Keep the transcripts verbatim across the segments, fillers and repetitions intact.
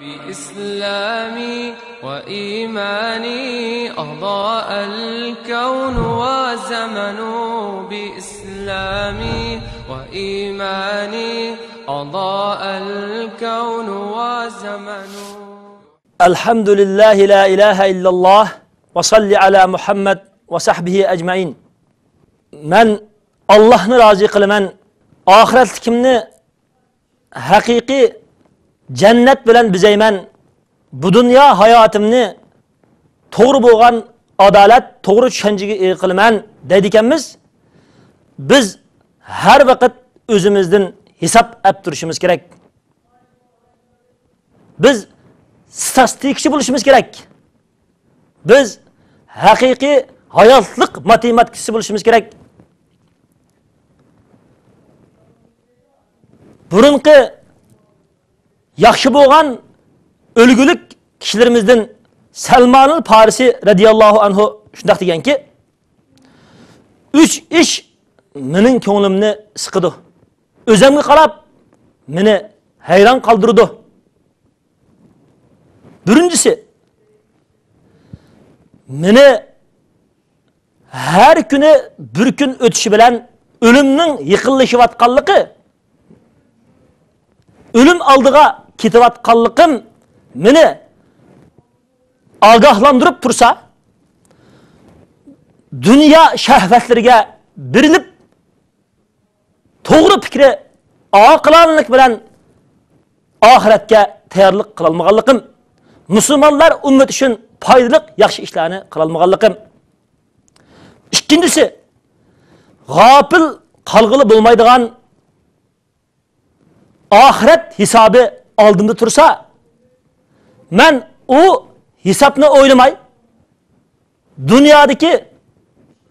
بإسلامي وإيماني أضاء الكون وزمن. بإسلامي وإيماني أضاء الكون وزمن. الحمد لله لا إله إلا الله وصل على محمد وصحبه أجمعين. مەن ئاللاھنى رازى قىلىمەن، ئاخىرەتلىكىمنى ھەقىقىي جەننەت بىلەن بېزەيمەن، بۇ دۇنيا ھاياتىمنى توغرا بولغان ئادالەت، توغرا چۈشەنچىگە ئىگە قىلىمەن دەيدىكەنمىز، بىز ھەر ۋاقىت ئۆزىمىزدىن ھېساب ئەپ تۇرۇشىمىز كېرەك. بىز ستاتىستىكىچى بولۇشىمىز كېرەك. بىز ھەقىقىي ھاياتلىق ماتېماتىكىسى بولۇشىمىز كېرەك. بۇرۇنقى ياخشى بولغان ئۈلگىلىك كىشىلىرىمىزدىن سەلمانىل پارسى رەزىياللاھۇ ئەنھۇ شۇنداق دېگەنكى، ئۈچ ئىش مېنىڭ كۆڭلۈمنى سىقىدۇ. ئۆزۈمگە قاراپ مېنى ھەيران قالدۇرىدۇ. بىرىنچىسى، مېنى ھەر كۈنى بىر كۈن ئۆتۈشى بىلەن ئۆلۈمنىڭ يېقىنلىشىۋاتقانلىقى، ئۆلۈم ئالدىغا كېتىۋاتقانلىقىم مېنى ئاگاھلاندۇرۇپ تۇرسا، دۇنيا شەھۋەتلىرىگە بېرىلىپ، توغرا پىكرى، ئاقىلانىلىك بىلەن ئاخىرەتكە تەييارلىق قىلالمىغانلىقىم، مۇسۇلمانلار ئۈممىتى ئۈچۈن پايدىلىق ياخشى ئىشلارنى قىلالمىغانلىقىم. ئىككىنچىسى، غاپىل قالغىلى بولمايدىغان ئاخىرەت ھېسابى ئالدىمدا تۇرسا، مەن ئۇ ھېسابنى ئويلىماي، دۇنيادىكى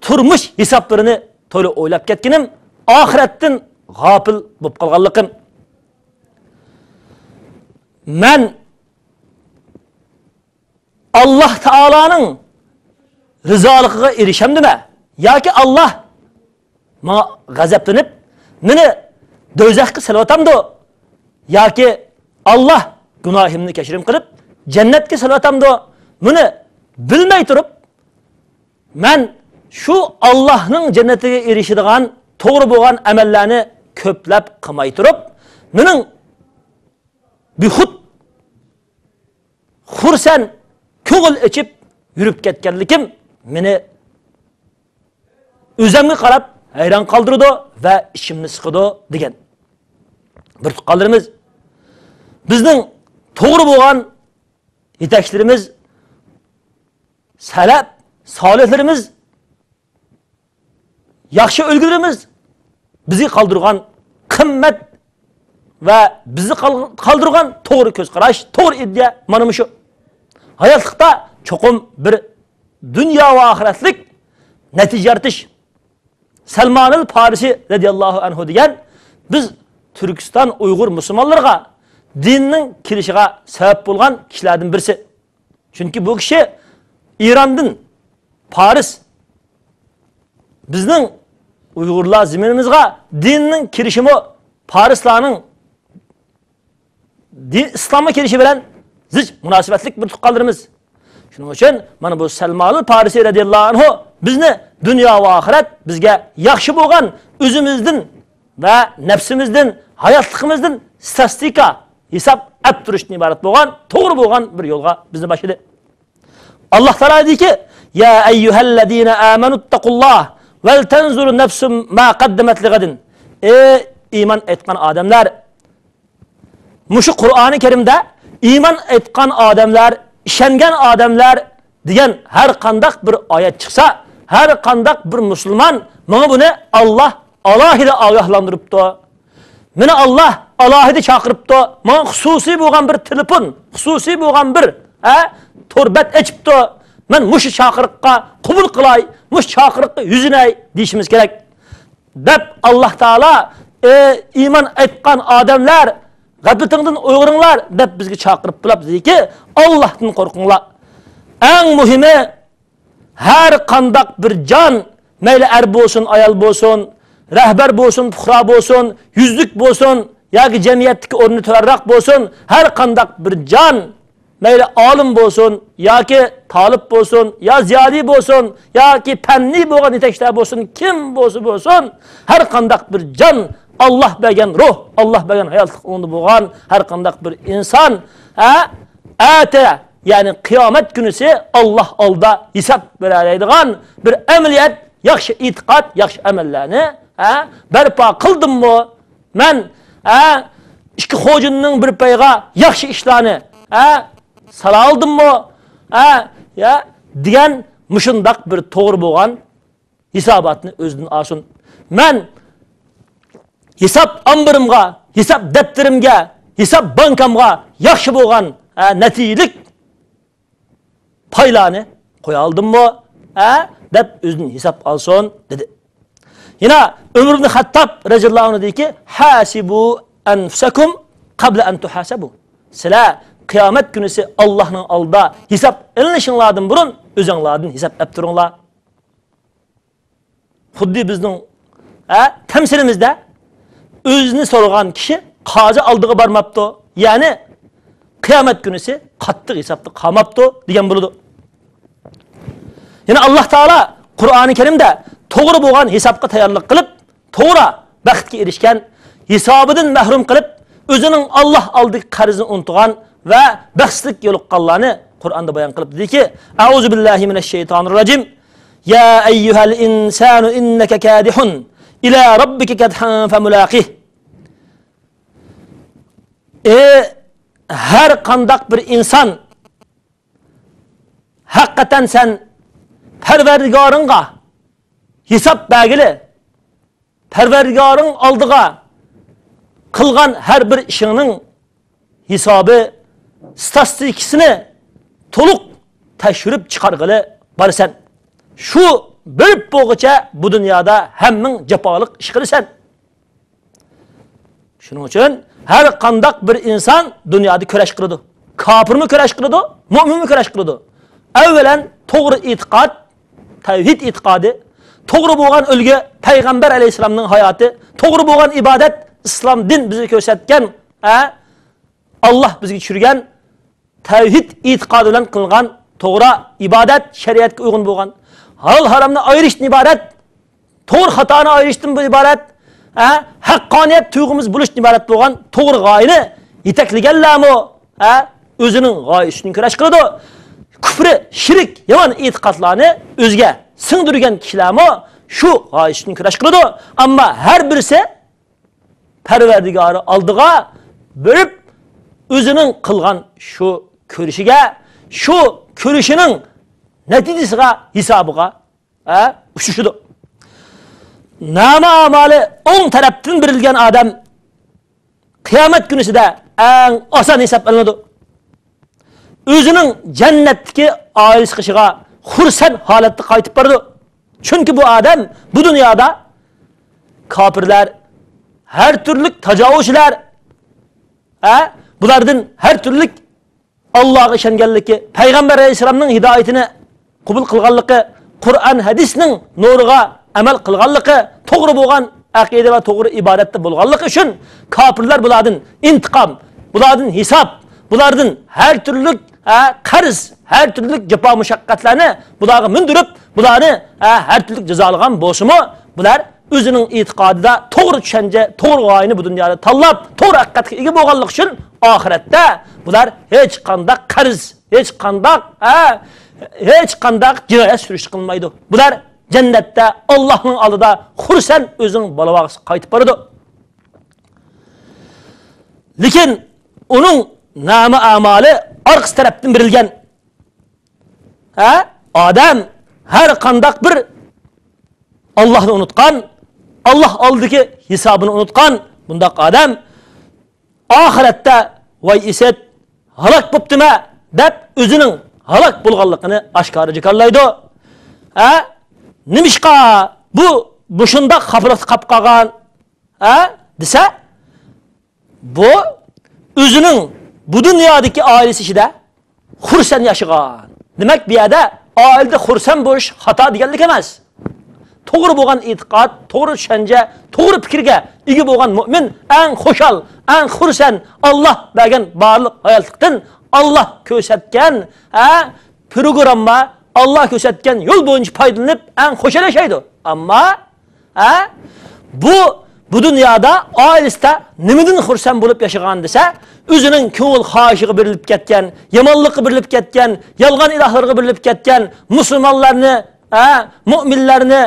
تۇرمۇش ھېسابلىرىنى تولا ئويلاپ كەتكىنىم، ئاخىرەتتىن غاپىل بولۇپ قالغانلىقىم. مەن ئاللاھ تائالانىڭ رىزالىقىغا ئېرىشەمدىمەن ياكى ئاللاھ ماڭا غەزەپلىنىپ، مېنى دوزاخقا سېلىۋاتامدۇ ياكى ئاللاھ گۇناھىمنى كەچۈرۈم قىلىپ جەننەتكە سېلىۋاتامدۇ، بۇنى بىلمەي تۇرۇپ، مەن شۇ ئاللاھنىڭ جەننىتىگە ئېرىشىدىغان توغرا بولغان ئەمەللەرنى كۆپلەپ قىلماي تۇرۇپ، مېنىڭ بىخۇد، خۇرسەن، كۆڭۈل ئېچىپ يۈرۈپ كەتكەنلىكىم مېنى ئۆزۈمگە قاراپ ھەيران قالدۇرىدۇ ۋە ئىچىمنى سىقىدۇ، دېگەن. بىر تۇغقانلىرىمىز، بىزنىڭ توغرا بولغان يېتەكچىلىرىمىز، سەلەپ سالىھلىرىمىز، ياخشى ئۈلگىلىرىمىز بىزگە قالدۇرغان قىممەت ۋە بىزگە قال-، قالدۇرغان توغرا كۆز قاراش، توغرا ئىدىيە مانا مۇشۇ. ھاياتلىقتا چوقۇم بىر دۇنيا ۋە ئاخىرەتلىك نەتىجە يارىتىش. سەلمانىل پارسى رەزىياللاھۇ ئەنھۇ دېگەن، بىز تۈركىستان ئۇيغۇر مۇسۇلمانلىرىغا دىننىڭ كېلىشىغا سەۋەب بولغان كىشىلەردىن بىرسى. چۈنكى بۇ كىشى ئىراندىن پارس، بىزنىڭ ئۇيغۇرلار زېمىنىمىزغا دىننىڭ كىرىشىمۇ پارسلارنىڭ دىن، ئىسلامغا كىرىشى بىلەن زىچ مۇناسىۋەتلىك بىر تۇغقانلىرىمىز. شۇنىڭ ئۈچۈن مانا بۇ سەلمانىل پارسى رەزىياللاھۇ ئەنھۇ بىزنى دۇنيا ۋە ئاخىرەت بىزگە ياخشى بولغان ئۆزىمىزدىن ۋە نەپسىمىزدىن، ھاياتلىقىمىزدىن ستاتىستىكا، ھېساب ئەپ تۇرۇشتىن ئىبارەت بولغان، توغرا بولغان بىر يولغا بىزنى باشلىدى. ئاللاھ تائالا دېدىكى، يا ئەييۇھەللەزىنە ئامەنۇتتەقۇللاھ ۋەلتەنزۇر نەفسۇم ما قەددەمەت لىغەدىن. ئەي ئىمان ئېيتقان ئادەملەر! مۇشۇ قۇرئانى كەرىمدە ئىمان ئېيتقان ئادەملەر، ئىشەنگەن ئادەملەر دېگەن ھەر قانداق بىر ئايەت چىقسا، ھەر قانداق بىر مۇسۇلمان ماڭا بۇنى ئاللاھ ئالاھىدە ئاگاھلاندۇرۇپتۇ. مېنى ئاللاھ ئالاھىدە چاقىرىپتۇ. ماڭا خۇسۇسىي بولغان بىر تېلېفون، خۇسۇسىي بولغان بىر، ھە، تور بەت ئېچىپتۇ. مەن مۇشۇ چاقىرىققا قوبۇل قىلاي، مۇشۇ چاقىرىققا يۈزلىنەي دېيىشىمىز كېرەك. دەپ ئاللاھ تائالا، ئى ئىمان ئېيتقان ئادەملەر، غەپلىتىڭدىن ئويغىنىڭلار دەپ بىزگە چاقىرىپ بولۇپ دېدىكى، ئاللاھتىن قورقۇڭلار. ئەڭ مۇھىمى، ھەر قانداق بىر جان، مەيلى ئەر بولسۇن، ئايال بولسۇن، رەھبەر بولسۇن، پۇقرا بولسۇن، يۈزلۈك بولسۇن، ياكى جەمئىيەتتىكى ئورنى تۆۋەنرەك بولسۇن، ھەر قانداق بىر جان، مەيلى ئالىم بولسۇن، ياكى تالىپ بولسۇن، يا زىيالىي بولسۇن، ياكى پەننىي بولغان يېتەكچىلەر بولسۇن، كىم بولسا بولسۇن، ھەر قانداق بىر جان، ئاللا بەرگەن روھ، ئاللا بەرگەن ھاياتلىق ئورنىدا بولغان ھەر قانداق بىر ئىنسان، ھە، ئەتە، يەنى قىيامەت كۈنىسى ئاللا ئالدىدا ھېساب بېرەلەيدىغان بىر ئەمەلىيەت، ياخشى ئېتىقاد، ياخشى ئەمەللەرنى، ھە، بەرپا قىلدىممۇ؟ مەن، ھە، ئىككى خوجىنىڭ بىر پايىغا ياخشى ئىشلارنى، ھە، سالالدىممۇ؟ ھە، يا، دېگەن مۇشۇنداق بىر توغرا بولغان ھېساباتنى ئۆزىدىن ئالسۇن. مەن ھېساب ئامبىرىمغا، ھېساب دەپتىرىمگە، ھېساب بانكامغا ياخشى بولغان، ھە، نەتىجىلىك پايلارنى قويالدىممۇ؟ ھە؟ دەپ ئۆزىدىن ھېساب ئالسۇن، دېدى. يەنە ئۆمەر ئىبن خەتتاب رەزىياللاھۇ ئەنھۇ دېدىكى، «ھاسىبۇ ئەنفۇسەكۇم قەبلە ئەن تۇھاسەبۇ.» سىلەر قىيامەت كۈنىسى ئاللاھنىڭ ئالدىدا ھېساب ئېلىنىشىڭلاردىن بۇرۇن ئۆزۈڭلاردىن ھېساب ئەپ تۇرۇڭلار. خۇددى بىزنىڭ، ھە، تەمسىلىمىزدە ئۆزىنى سورىغان كىشى قازى ئالدىغا بارماپتۇ، يەنى قىيامەت كۈنىسى قاتتىق ھېسابتا قالماپتۇ دېگەن بولىدۇ. يەنە ئاللا تائالا قۇرئانى كەرىمدە توغرا بولغان ھېسابقا تەييارلىق قىلىپ، توغرا بەختكە ئېرىشكەن، ھېسابىدىن مەھرۇم قىلىپ، ئۆزىنىڭ ئاللا ئالدىدىكى قەرزىنى ئۇنتۇغان ۋە بەختسىزلىككە يولۇققانلارنى قۇرئاندا بايان قىلىپ دېدىكى، «ئەئۇزۇ بىللاھى مىنەششەيتانىرراجىم. يا ئەييۇھەل ئىنسانۇ ئىننەكە كادىھۇن ئىلا رەببىكە كەدھەن فەمۇلاقىھ.» ئى، ھەر قانداق بىر ئىنسان، ھەقىقەتەن سەن پەرۋەردىگارىڭغا ھېساب بەرگىلى، پەرۋەردىگارىڭ ئالدىغا قىلغان ھەر بىر ئىشىڭنىڭ ھېسابى، ستاتىستىكىسىنى تولۇق تەكشۈرۈپ چىقارغىلى بارىسەن. شۇ بېرىپ بولغۇچە بۇ دۇنيادا ھەممىڭ جاپالىق ئىش قىلىسەن. شۇنىڭ ئۈچۈن ھەر قانداق بىر ئىنسان دۇنيادا كۈرەش قىلىدۇ. كاپىرمۇ كۈرەش قىلىدۇ، مۆمىنمۇ كۈرەش قىلىدۇ. ئەۋۋەلەن توغرا ئېتىقاد، تەۋھىد ئېتىقادى، توغرا بولغان ئۈلگە، پەيغەمبەر ئەلەيھىسسالامنىڭ ھاياتى، توغرا بولغان ئىبادەت، ئىسلام دىن بىزگە كۆرسەتكەن، ئە، ئاللا بىزگە چۈشۈرگەن تەۋھىد ئېتىقادى بىلەن قىلغان توغرا ئىبادەت، شەرىئەتكە ئۇيغۇن بولغان، ھالال ھارامنى ئايرىشتىن ئىبارەت، توغرا خاتانى ئايرىشتىن بۇ ئىبارەت، ھە، ھەققانىيەت تۇيغۇمىز بولۇشتىن ئىبارەت بولغان توغرا غايىنى يېتەكلىگەنلەرمۇ، ھە، ئۆزىنىڭ غايىسى ئۈچۈن كۈرەش قىلىدۇ. كۇپرى، شىرك، يامان ئېتىقادلارنى ئۆزىگە سىڭدۈرگەن كىشىلەرمۇ شۇ غايىسى ئۈچۈن كۈرەش قىلىدۇ. ئەمما ھەر بىرسى پەرۋەردىگارى ئالدىغا بېرىپ، ئۆزىنىڭ قىلغان شۇ كۈرىشىگە، شۇ كۈرىشىنىڭ نەتىجىسىغا، ھېسابىغا، ھە، ئۇچرىشىدۇ. نامە ئامالى ئوڭ تەرەپتىن بېرىلگەن ئادەم قىيامەت كۈنىسىدە ئەڭ ئاسان ھېسابلىنىدۇ. ئۆزىنىڭ جەننەتتىكى ئائىلىسى قېشىغا خۇرسەن ھالەتتە قايتىپ بارىدۇ. چۈنكى بۇ ئادەم بۇ دۇنيادا كاپىرلار، ھەر تۈرلۈك تاجاۋۇزچىلار، ھە، بۇلاردىن ھەر تۈرلۈك ئاللاغا ئىشەنگەنلىكى، پەيغەمبەر ئەلەيھىسسالامنىڭ ھىدايىتىنى قوبۇل قىلغانلىقى، قۇرئان ھەدىسنىڭ نۇرىغا ئەمەل قىلغانلىقى، توغرا بولغان ئەقىدە ۋە توغرا ئىبادەتتە بولغانلىقى ئۈچۈن كاپىرلار بۇلاردىن ئىنتىقام، بۇلاردىن ھېساب، بۇلاردىن ھەر تۈرلۈك، ھە، قەرز، ھەر تۈرلۈك جاپا مۇشەققەتلەرنى بۇلارغا مىندۈرۈپ، بۇلارنى، ھە، ھەر تۈرلۈك جازالىغان بولسىمۇ، بۇلار ئۆزىنىڭ ئېتىقادىدا توغرا چۈشەنچە، توغرا غايىنى بۇ دۇنيادا تاللاپ، توغرا ھەقىقەتكە ئىگە بولغانلىقى ئۈچۈن ئاخىرەتتە بۇلار ھېچقانداق قەرز، ھېچقانداق، ھە، ھېچقانداق جىنايەت سۈرۈشتە قىلمايدۇ. بۇلار جەننەتتە ئاللاھنىڭ ئالدىدا خۇرسەن ئۆزىنىڭ بالىۋاغىسىغا قايتىپ بارىدۇ. لېكىن ئۇنىڭ نامە ئامالى ئارقىسى تەرەپتىن بېرىلگەن. ھە؟ ئادەم ھەر قانداق بىر ئاللاھنى ئۇنتقان، ئاللاھ ئالدىدىكى ھېسابىنى ئۇنتقان بۇنداق ئادەم ئاخىرەتتە، «ۋاي ئىسىت، ھالاك بوپتىمە» دەپ، ئۆزىنىڭ ھالاك بولغانلىقىنى ئاشكارا جاكارلايدۇ. ھە؟ «نېمىشقا بۇ مۇشۇنداق خاپىلىقتا قاپ قالغان؟» ھە؟ دېسە، بۇ ئۆزىنىڭ بۇ دۇنيادىكى ئائىلىسى ئىچىدە خۇرسەن ياشىغان. دېمەك، بۇ يەردە ئائىلىدە خۇرسەن بولۇش خاتا دېگەنلىك ئەمەس. توغرا بولغان ئېتىقاد، توغرا چۈشەنچە، توغرا پىكىرگە ئىگە بولغان مۆمىن ئەڭ خۇشال، ئەڭ خۇرسەن، ئاللا بەرگەن بارلىق ھاياتلىقتىن، ئاللا كۆرسەتكەن، ھە، پروگرامما، ئاللا كۆرسەتكەن يول بويىچە پايدىلىنىپ، ئەڭ خۇشال ياشايدۇ. ئەمما، ھە، بۇ، بۇ دۇنيادا ئائىلىسىدە نېمىدىن خۇرسەن بولۇپ ياشىغان دېسە، ئۆزىنىڭ كۆڭۈل خاھىشىغا بېرىلىپ كەتكەن، يامانلىققا بېرىلىپ كەتكەن، يالغان ئىلاھلارغا بېرىلىپ كەتكەن، مۇسۇلمانلارنى، ھە، مۆمىنلەرنى،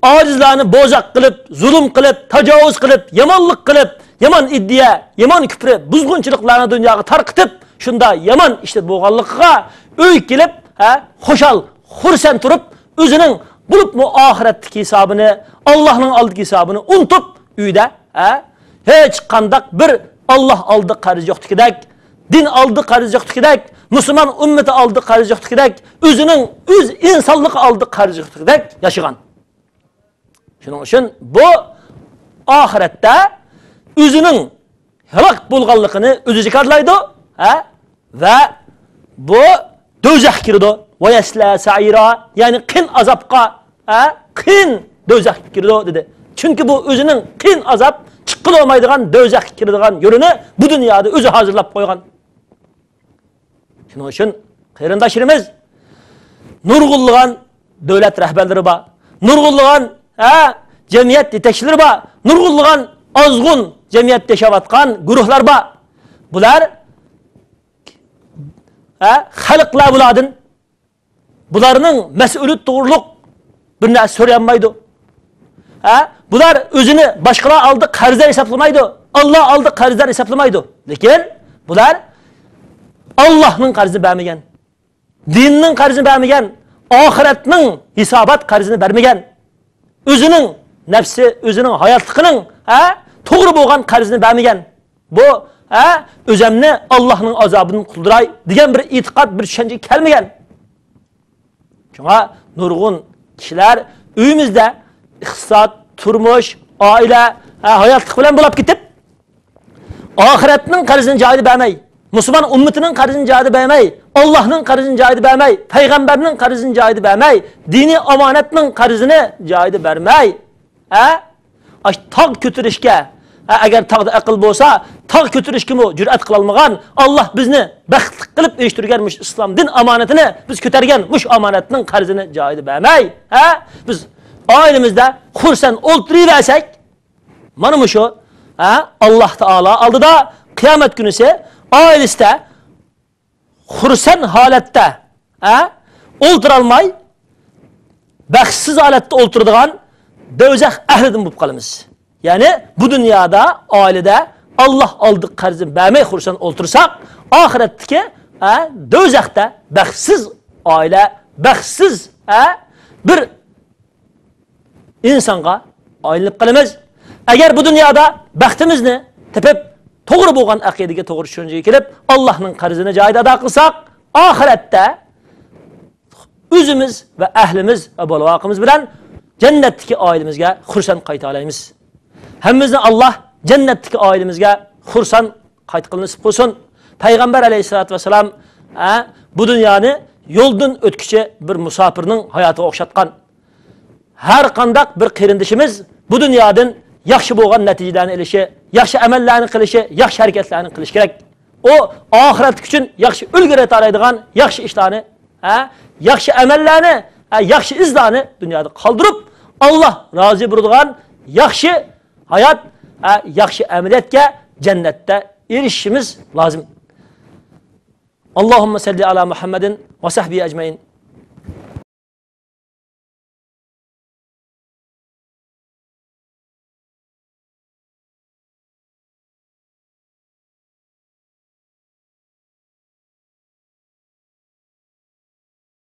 ئاجىزلارنى بوزەك قىلىپ، زۇلۇم قىلىپ، تاجاۋۇز قىلىپ، يامانلىق قىلىپ، يامان ئىدىيە، يامان كۇپرى، بۇزغۇنچىلىقلارنى دۇنياغا تارقىتىپ، شۇنداق يامان ئىشلار بولغانلىقىغا ئۆيگە كېلىپ، ھە، خۇشال، خۇرسەن تۇرۇپ، ئۆزىنىڭ، بولۇپمۇ ئاخىرەتتىكى ھېسابىنى، ئاللانىڭ ئالدىدىكى ھېسابىنى ئۇنتۇپ، ئۆيدە، ھە، ھېچقانداق بىر ئاللا ئالدىدا قەرز يوقتىكىدەك، دىن ئالدىدا قەرز يوقتىكىدەك، مۇسۇلمان ئۈممىتى ئالدىدا قەرز يوقتىكىدەك، ئۆزىنىڭ، ئۆز ئىنسانلىقى ئالدىدا قەرز يوقتىكىدەك ياشىغان. شۇنىڭ ئۈچۈن بۇ ئاخىرەتتە ئۆزىنىڭ ھالاك بولغانلىقىنى ئۆزى جاكارلايدۇ، ھە؟ ۋە بۇ دوزاخقا كىرىدۇ. ۋە يەسلە سەئىرا، يەنى قىيىن ئازابقا، ھە؟ قىيىن دوزاخقا كىرىدۇ، دېدى. چۈنكى بۇ ئۆزىنىڭ قىيىن ئازاب، چىققىلى بولمايدىغان دوزاخقا كىرىدىغان يولىنى بۇ دۇنيادا ئۆزى ھازىرلاپ قويغان. شۇنىڭ ئۈچۈن، قېرىنداشلىرىمىز، نۇرغۇنلىغان دۆلەت رەھبەرلىرى بار، نۇرغۇنلىغان، ھە، جەمئىيەت يېتەكچىلىرى بار، نۇرغۇنلىغان ئازغۇن جەمئىيەتتە ياشاۋاتقان گۇرۇھلار بار. بۇلار، ھە، خەلقلەر بۇلاردىن، بۇلارنىڭ مەسئۇلىيىتى توغرۇلۇق بىر نەرسە سورىيالمايدۇ. ھە؟ بۇلار ئۆزىنى باشقىلار ئالدىدا قەرزدار ھېسابلىمايدۇ. ئاللا ئالدىدا قەرزدار ھېسابلىمايدۇ. لېكىن بۇلار ئاللانىڭ قەرزىنى بەرمىگەن، دىننىڭ قەرزىنى بەرمىگەن، ئاخىرەتنىڭ ھېسابات قەرزىنى بەرمىگەن. ئۆزىنىڭ نەپسى، ئۆزىنىڭ ھاياتلىقىنىڭ، ھە، توغرا بولغان قەرزىنى بەرمىگەن. بۇ، ھە، ئۆزەمنى ئاللانىڭ ئازابىدىن قۇتۇلدۇراي دېگەن بىر ئېتىقاد، بىر چۈشەنچىگە كەلمىگەن. شۇڭا نۇرغۇن كىشىلەر ئۆيىمىزدە ئىقتىساد، تۇرمۇش، ئائىلە، ھە، ھاياتلىق بىلەن بولاپ كېتىپ، ئاخىرەتنىڭ قەرزىنى جايىدا بەرمەي، مۇسۇلمان ئۈممىتىنىڭ قەرزىنى جايىدا بەرمەي، ئاللانىڭ قەرزىنى جايىدا بەرمەي، پەيغەمبەرنىڭ قەرزىنى جايىدا بەرمەي، دىنىي ئامانەتنىڭ قەرزىنى جايىدا بەرمەي، ھە؟ ئاشۇ تاغ كۆتۈرۈشكە، ھە، ئەگەر تاغدا ئەقىل بولسا، تاغ كۆتۈرۈشكىمۇ جۈرئەت قىلالمىغان، ئاللا بىزنى بەختلىك قىلىپ ئېرىشتۈرگەن مۇشۇ ئىسلام دىن ئامانىتىنى، بىز كۆتەرگەن مۇشۇ ئامانەتنىڭ قەرزىنى جايىدا بەرمەي، ھە؟ بىز ئائىلىمىزدە خۇرسەن ئولتۇرۇۋەرسەك، مانا مۇشۇ، ھە، ئاللا تائالا ئالدىدا قىيامەت كۈنىسى ئائىلىسىدە خۇرسەن ھالەتتە، ھە، ئولتۇرالماي، بەختسىز ھالەتتە ئولتۇرىدىغان دوزاخ ئەھلىدىن بولۇپ قالىمىز. يەنى بۇ دۇنيادا، ئائىلىدە ئاللا ئالدىغا قەرزىنى بەرمەي خۇرسەن ئولتۇرساق، ئاخىرەتتىكى، ھە، دوزاختا بەختسىز ئائىلە، بەختسىز، ھە، بىر ئىنسانغا ئايلىنىپ قالىمىز. ئەگەر بۇ دۇنيادا بەختىمىزنى تېپىپ، توغرا بولغان ئەقىدىگە، توغرا چۈشەنچىگە كېلىپ، ئاللانىڭ قەرزىنى جايىدا ئادا قىلساق، ئاخىرەتتە ئۆزىمىز ۋە ئەھلىمىز ۋە بالا-ۋاقىمىز بىلەن جەننەتتىكى ئائىلىمىزگە خۇرسەن قايتالايمىز. ھەممىمىزنى ئاللا جەننەتتىكى ئائىلىمىزگە خۇرسەن قايتقىلى نېسىپ قىلسۇن. پەيغەمبەر ئەلەيھىسسالاتۇ ۋەسسالام، ھە، بۇ دۇنيانى يولدىن ئۆتكۈچى بىر مۇساپىرنىڭ ھاياتىغا ئوخشاتقان. ھەر قانداق بىر قېرىندىشىمىز بۇ دۇنيادىن ياخشى بولغان نەتىجىلەرنى ئېلىشى، ياخشى ئەمەللەرنى قىلىشى، ياخشى ھەرىكەتلەرنى قىلىشى كېرەك. ئۇ ئاخىرەت ئۈچۈن ياخشى ئۈلگە رەتالايدىغان ياخشى ئىشلارنى، ھە، ياخشى ئەمەللەرنى، ھە، ياخشى ئىزلارنى دۇنيادا قالدۇرۇپ، ئاللا رازى بولىدىغان ياخشى ھايات، ھە، ياخشى ئەمەلىيەتكە جەننەتتە ئېرىشىشىمىز لازىم. اللهم صل على محمد وصحبه أجمعين.